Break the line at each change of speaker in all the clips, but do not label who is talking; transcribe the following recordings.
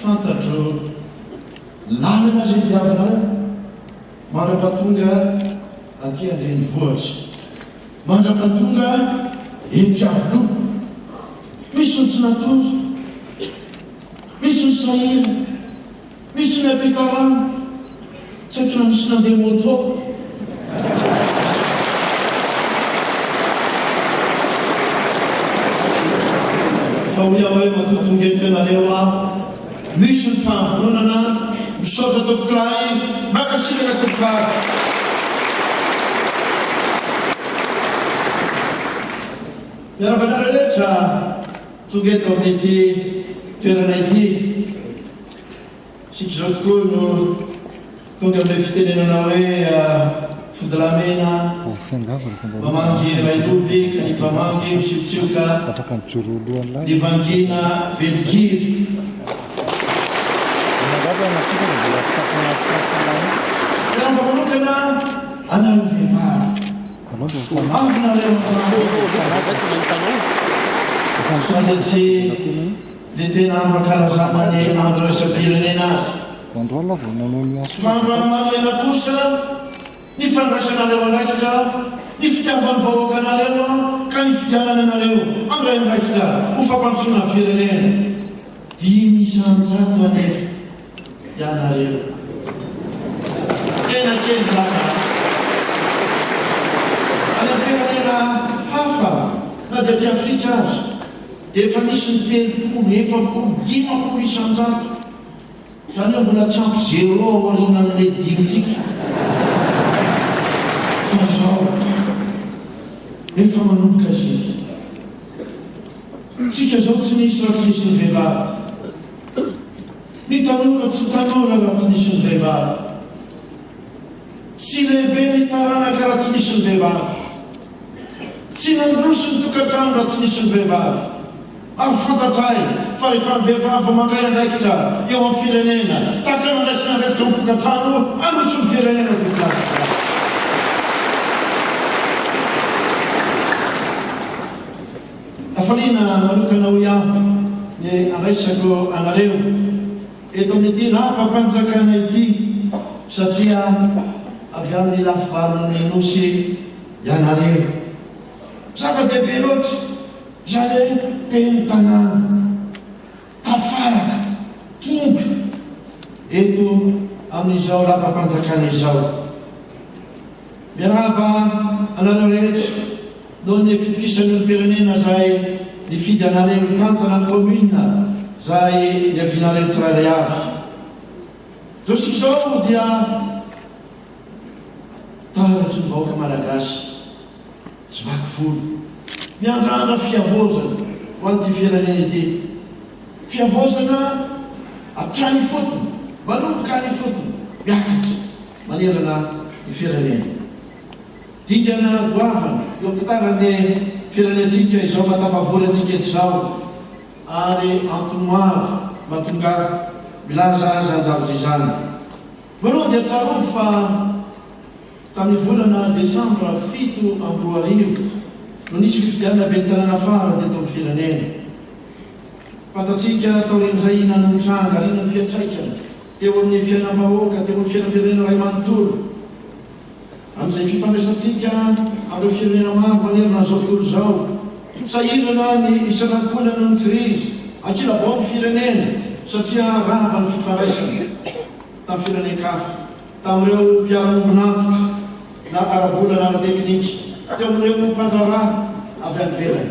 Fantatro lalana izay diavinareo mandra-pahatonga aty an-drenivohitra, mandra-pahatonga eto Iavoloha. Misy ny tsy natory, misy ny sahirana. Misy ny ampita rano, tsy haiko na nisy nandeha moto. Fa hoy aho hoe matoa tonga eto ianareo aho, misy ny fahavononana, misaotra tompokolahy, mankasitraka tompokovavy. Miarahaba anareo rehetra tonga eto amin'ity toerana ity. Isika izao tokoa no tonga amin'ilay fitenenana hoe fodilahy mena mamangy railovy ka ny mpamangy misiotsioka ny vangiana velon-kiry. Miarahaba manokana anareo vehivavy. Ho avy nareo androany. Fa dia tsy. Ny tena andro ankalazana ny andro iraisam-pirenena azy. Fa andro anamarihana kosa ny fandraisanareo andraikitra, ny fitiavan'ny vahoaka anareo ka nifidianany anareo handray andraikitra ho fampandrosoana ny firenena. 5% anefa ianareo. Tena kely izany an! Any amin'ny firenena hafa na dia aty Afrika aza dia efa misy ny 30, 40, 50%. Izany hoe mbola tsy ampy zéro ao aorianan'ilay dimintsika. Fa izao, efa manomboka isika. Tsika izao tsy nisy raha tsy nisy ny vehivavy. Ny tanora tsy tanora raha tsy nisy ny vehivavy. Tsy lehibe ny taranaka raha tsy nisy ny vehivavy. Tsy nandroso ny tokantrano raha tsy nisy ny vehivavy. Ary fantatray fa rehefa ny vehivavy vao mandray andraikitra eo amin'ny firenena, tahaka ny andraisana andraikitra ao amin'ny tokantrano, handroso ny firenena tompokolahy. Hafaliana manokana hoy aho ny andraisako anareo eto amin'ity lapam-panjakana ity satria avy amin'ny lafivalon'ny Nosy ianareo. Zava-dehibe loatra izany hoe ben'ny tanàna tafaraka tonga eto amin'izao lapam-panjakana izao. Miarahaba anareo rehetra noho ny fitokisan'ny olom-pirenena izay nifidy anareo hitantana ny commune izay niavianareo tsirairay avy. Izao isika izao dia taratry ny vahoaka Malagasy tsy vaky volo, miandrandra fihavaozana ho an'ity firenena ity. Fihavaozana hatrany ifotony, manomboka any ifotony, miakatra. manerana ny firenena. Dingana goavana eo am-pitanan'ny firenentsika izao mahatafavory antsika eto izao ary antony maro mahatonga ahy milaza izany zavatra izany. Voalohany dia tsarovy fa tamin'ny volana desambra 2007 no nisy fifidianana ben'ny tanàna farany teto amin'ny firenena. Fantatsika taorian'izay inona no nitranga ary inona ny fiantraikany. Teo amin'ny fiainam-bahoaka, teo amin'ny fiainam-pirenena iray manontolo, amin'izay fifandraisantsika amin'ireo firenena maro manerana an'izao tontolo izao. Sahirana ny isan'ankohonana noho ny krizy, ankilabao ny firenena satria rava ny fifandraisana tamin'ny firenen-kafa, tamin'ireo mpiara-miombon'antoka na ara-bola na ara-teknika, teo amin'ireo mpandraharaha avy any ivelany.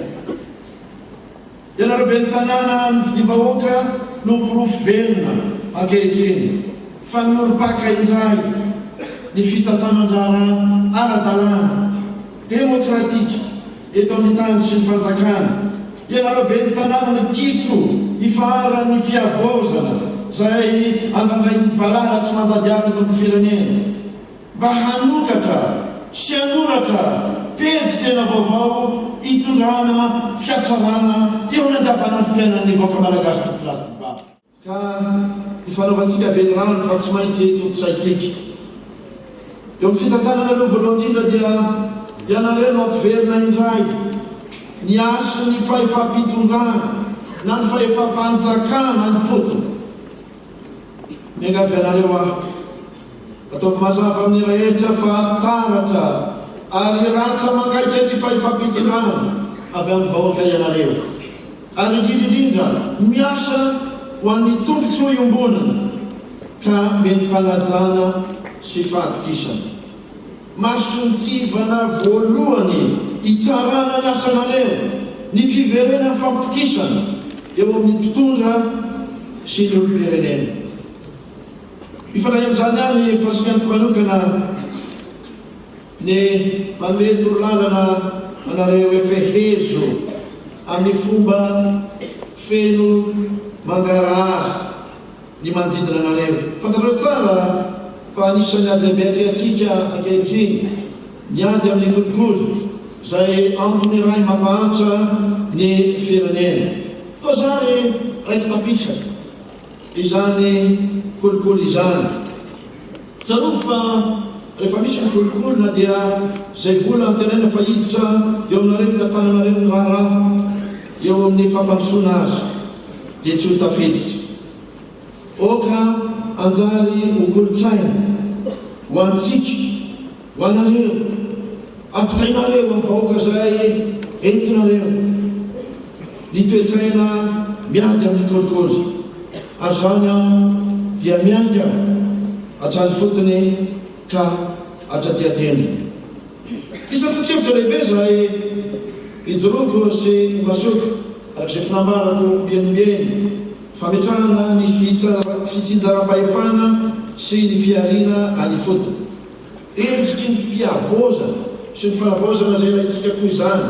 Ianareo ben'ny tanàna nofidiam-bahoaka no porofo velona ankehitriny fa miorim-paka indray ny fitantanan-draharaha ara-dalàna, demokratika, eto amin'ny tany sy ny fanjakana. Ianareo ben'ny tanàna ny kitro ifaharan'ny fihavaozana izay andrandrain'ny valala tsy mandady alina eto amin'ny firenena. Mba hanokatra sy hanoratra pejy tena vaovao. hitondrana fihatsarana eo amin'ny andavanandrom-piainan'ny vahoaka Malagasy tompolahy sy tompovavy. Ka hifanaovantsika velirano fa tsy maintsy tontosaintsika. Eo amin'ny fitantanana aloha voalohany indrindra dia ianareo no hampiverina indray ny hasin'ny fahefam-pitondrana na ny fahefam-panjakana any fotony. Miangavy anareo aho, ataovy mazava amin'ny rehetra fa taratra ary rantsa-mangaika ny fahefam-pitondrana avy amin'ny vahoaka ianareo. Ary indrindra indrindra miasa ho an'ny tombontsoa iombonana ka mendri-panajana sy fahatokisana. Mason-tsivana voalohany hitsarana ny asanareo ny fiverenan'ny fampitokisana eo amin'ny mpitondra sy ny olom-pirenena. Mifandray amin'izany ihany ny fasikaniko manokana Ny manome torolalana anareo hoe fehezo amin'ny fomba feno mangarahara ny manodidina anareo. Fantatrareo tsara fa anisan'ny ady lehibe atrehantsika ankehitriny ny ady amin'ny kolikoly, izay antony iray mampahantra ny firenena. Toa zary raiki-tapisaka izany kolikoly izany. Tsarovy fa rehefa misy ny kolikoly na dia izay vola antenaina fa hiditra eo aminareo hitantananareo ny raharaha eo amin'ny fampandrosoana azy dia tsy ho tafiditra. Aoka hanjary ho kolontsaina ho antsika, ho anareo, ampitainareo amin'ny vahoaka izay entinareo ny toe-tsaina miady amin'ny kolikoly. Ary izany dia miainga hatrany fotony ka hatraty an-tendrony. Isan'ny foto-kevitra lehibe izay ijoroako sy imasoako araka izay finambarako ombieny ombieny, fametrahana ny fitsinjaram-pahefana sy ny fihariana any ifotony. Endriky ny fihavaozana sy ny fanavaozana izay ilaintsika koa izany,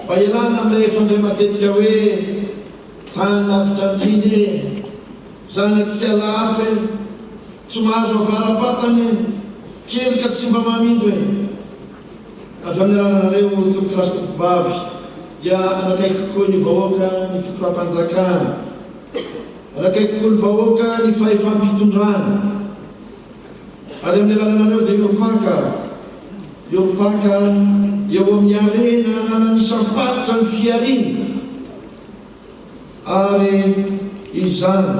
mba hialana amin'ilay fandre matetika hoe, Tany lavitra andriana e! Zanak'ikalahafa e! Tsy mahazo avara-patana e! Kely ka tsy mba mamindro e! Avy amin'ny alalanareo tompokolahy sy tompokovavy dia hanakaiky kokoa ny vahoaka ny fitondram-panjakana, hanakaiky kokoa ny vahoaka ny fahefam-pitondrana. Ary amin'ny alalanareo dia hiorim-paka, hiorim-paka eo amin'ny harena ananan'ny isam-paritra ny fihariana. Ary izany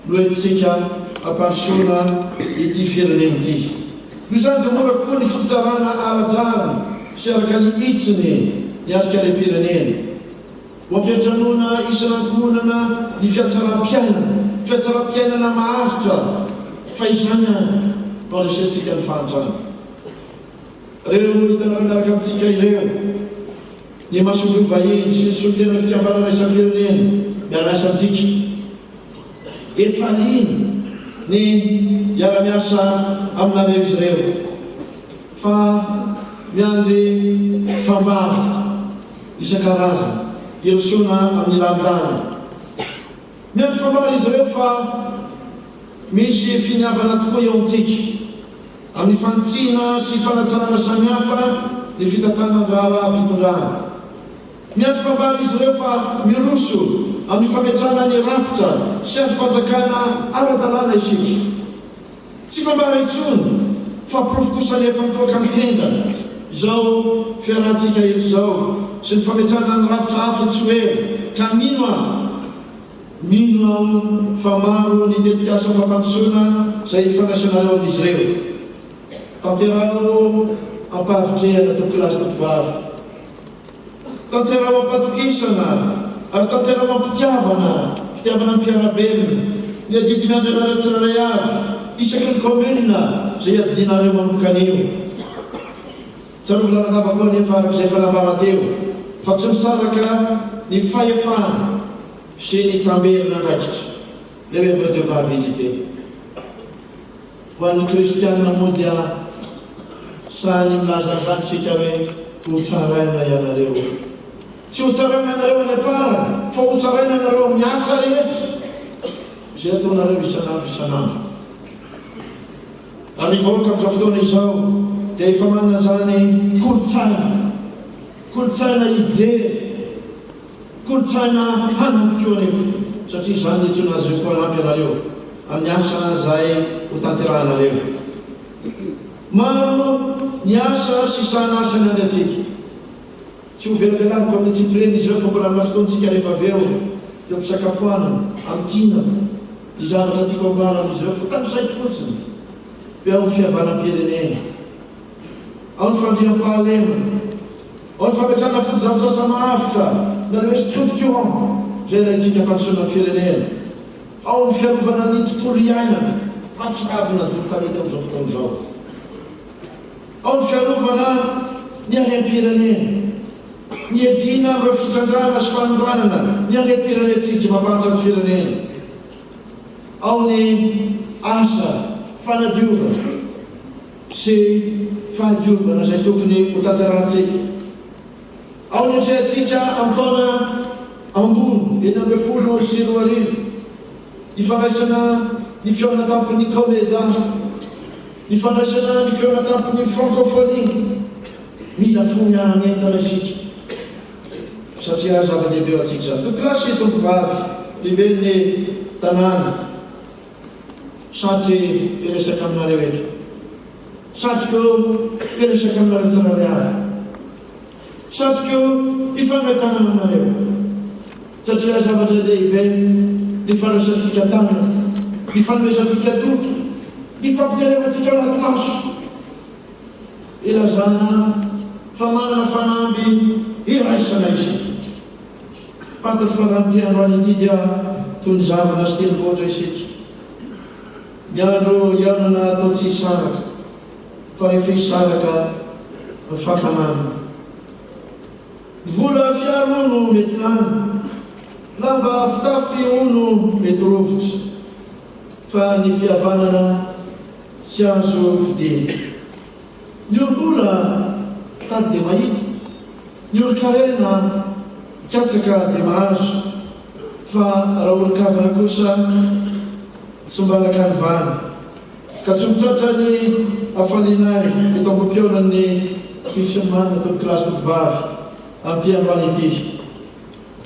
no entintsika hampandrosoana ity firenena ity. Noho izany dia mora kokoa ny fitsarana ara-drariny sy araka ny hitsiny ny atrik'arem-pirenena. Ho ampiantranoana isan'ankohonana ny fihatsaram-piainana, fihatsaram-piainana maharitra, fa izany ihany no handresentsika ny fahantrana. Ireo hitanareo miaraka amintsika ireo, ny masoivoho vahiny sy ny solontenan'ny fikambanana isam-pirenena miara-miasa amintsika. Efa liana ny hiara-miasa aminareo izy ireo, fa miandry fambara isan-karazany hirosoana amin'ny lalindalina. Miandry fambara izy ireo fa misy finiavana tokoa eo amintsika amin'ny fanitsiana sy fanatsarana samihafa ny fitantanan-draharaham-pitondrana. Miandry fambara izy ireo fa miroso amin'ny fametrahana ny rafitra sy andrim-panjakana ara-dalàna isika. Tsy fambara intsony fa porofo kosa anefa ny toaka an-tenda izao fiarahantsika eto izao sy ny fametrahana ny rafitra hafa tsy ho ela ka mino aho mino aho fa maro ny tetikasa fampandrosoana izay hifandraisanareo amin'izy ireo. Tanteraho am-pahavitrihana tompokolahy sy tompovavy. Tanteraho am-patokisana ary tanteraho am-pitiavana, fitiavana mpiara-belona, ny adidy miandry anareo tsirairay avy, isaky ny kaominina izay iadidianareo manomboka anio. Tsarovy lalandava koa anefa araka izay efa nambara teo fa tsy misaraka ny fahefana sy ny tamberin'andraikitra, le redevabilité. Ho an'ny kristianina moa dia sahy ny milaza an'izany isika hoe ho tsaraina ianareo. Tsy ho tsaraina ianareo any am-parany fa ho tsaraina ianareo amin'ny asa rehetra izay ataonareo isan'andro isan'andro. Ary ny vahoaka amin'izao fotoana izao dia efa manana izany kolontsaina. Kolontsaina hijery, kolontsaina hanampy koa anefa, satria izany niantsoana azy ireo koa hanampy anareo amin'ny asa izay hotanterahanareo. Maro ny asa sy sahan'asa miandry antsika. Tsy ho velabelariko amin'ny antsipiriany izy ireo fa mbola hanana fotoantsika rehefa avy eo, eo am-pisakafoanana, amintiana ny zavatra tiako ambara amin'izy ireo fa tanisaiko fotsiny hoe ao ny fihavanam-pirenena, ao ny fandriampahalemana, ao ny fametrahana fotodrafitrasa maharitra na ny hoe structurant izay ilaintsika hampandrosoana ny firenena, ao ny fiarovana ny tontolo iainana mahatsiravina doro tanety amin'izao fotoana izao. Ao ny fiarovana ny harem-pirenena, ny hiadiana amin'ireo fitrandrahana sy fanondranana ny harem-pirenentsika mampahantra ny firenena. Ao ny asa fanadiovana sy fahadiovana izay tokony hotanterahantsika. Ao ny atrehantsika amin'ny taona ambony 2016, ny fandraisana ny fihaonan-tampon'ny Comesa, ny fandraisana ny fihaonan-tampon'ny Francophonie. Mila fo miara-mientana isika satria zava-dehibe ho antsika izany. Tompokolahy sy tompokovavy, lehiben'ny tanàna, satry hiresaka aminareo eto. Satriko hiresaka aminareo tsirairay avy. Satriko hifandray tanana aminareo. Satria zavatra lehibe ny fandraisantsika tanana, ny fanomezantsika toky, ny fampijerevantsika ao anaty maso. Ilazana fa manana fanamby iraisana isika. Fantatro fa raha amin'ity androany ity dia toy ny zavona sy tendrombohitra isika. Ny andro hihaonana toa tsy hisaraka, fa rehefa hisaraka mifankamamy. Ny vola fiaro hono mety lany, lamba fitafy hono mety rovitra, fa ny fihavanana tsy azo vidiana. Ny olom-bola mitady dia mahita, ny olon-karena mikatsaka dia mahazo, fa raha olon-kavana kosa tsy mba nakanivany. Ka tsy ho tratra ny hafalianay eto am-pampihaonan'ny Fisomanana tompokolahy sy tompovavy amin'ity androany ity.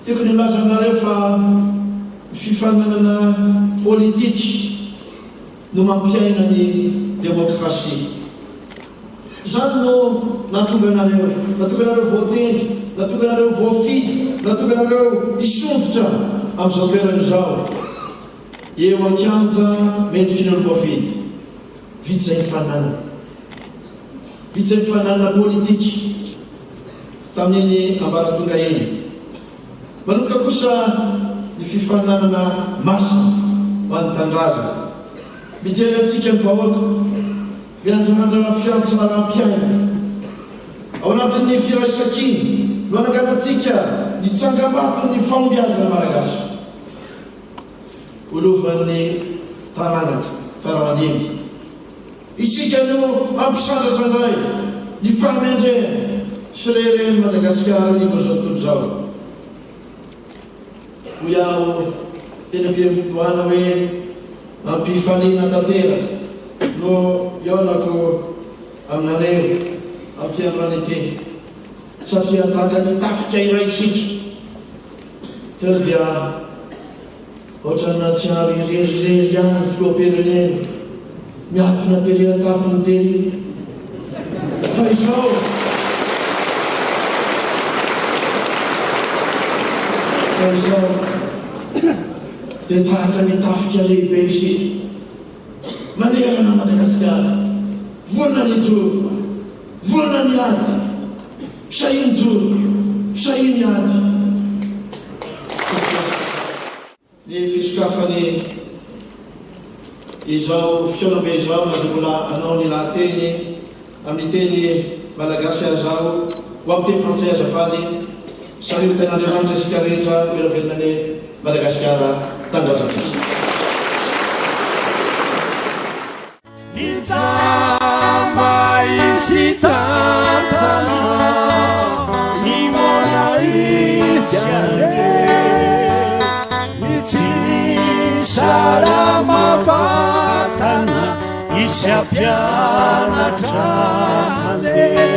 Tiako ny hilaza aminareo fa ny fifaninanana politika no mampiaina ny demokrasia. Izany no nahatonga anareo, nahatonga anareo voatendry, nahatonga anareo voafidy, nahatonga anareo hisondrotra amin'izao toerana izao, eo an-kianja mendriky ny olom-boafidy. Vita izay ny fananana. Vita izay ny fananana politika tamin'iny ambaratonga iny. Manomboka kosa ny fifaninanana masina ho an'ny tanindrazana. Mijery antsika ny vahoaka, miandrandra fiantsaram-piainana. Ao anatin'ny firaisankina no ananganantsika ny tsangambaton'ny fahombiazana malagasy. Ho lovan'ny taranaka fara-mandimby. Isika no hampisandratra indray ny fahamendrehana sy reharehan'i Madagasikara anivon'izao tontolo izao. Hoy aho teny am-piandohana hoe ampifaliana tanteraka no hihaonako aminareo amin'ity androany ity satria tahaka ny tafika iray isika. Teo dia Ohatran'ny nahatsiaro irery irery ihany ny filoham-pirenena, miatona tery an-tampony tery. Fa izao, fa izao dia tahaka ny tafika lehibe isika manerana an'i Madagasikara, vonona ny hijoro, vonona ny hiady. Sahia mijoro, sahia miady. Ny fisokafany izao fihaonambe izao na dia mbola hanao ny lahateny amin'ny teny malagasy aza aho, ho amin'ny teny frantsay azafady, samia ho tahin'Andriamanitra isika rehetra ho ela velona anie Madagasikara tanindrazantsika.
Ny jamba izy tantana, ny moana izy ande, ny tsy salama vatana izy hampianatra handeha.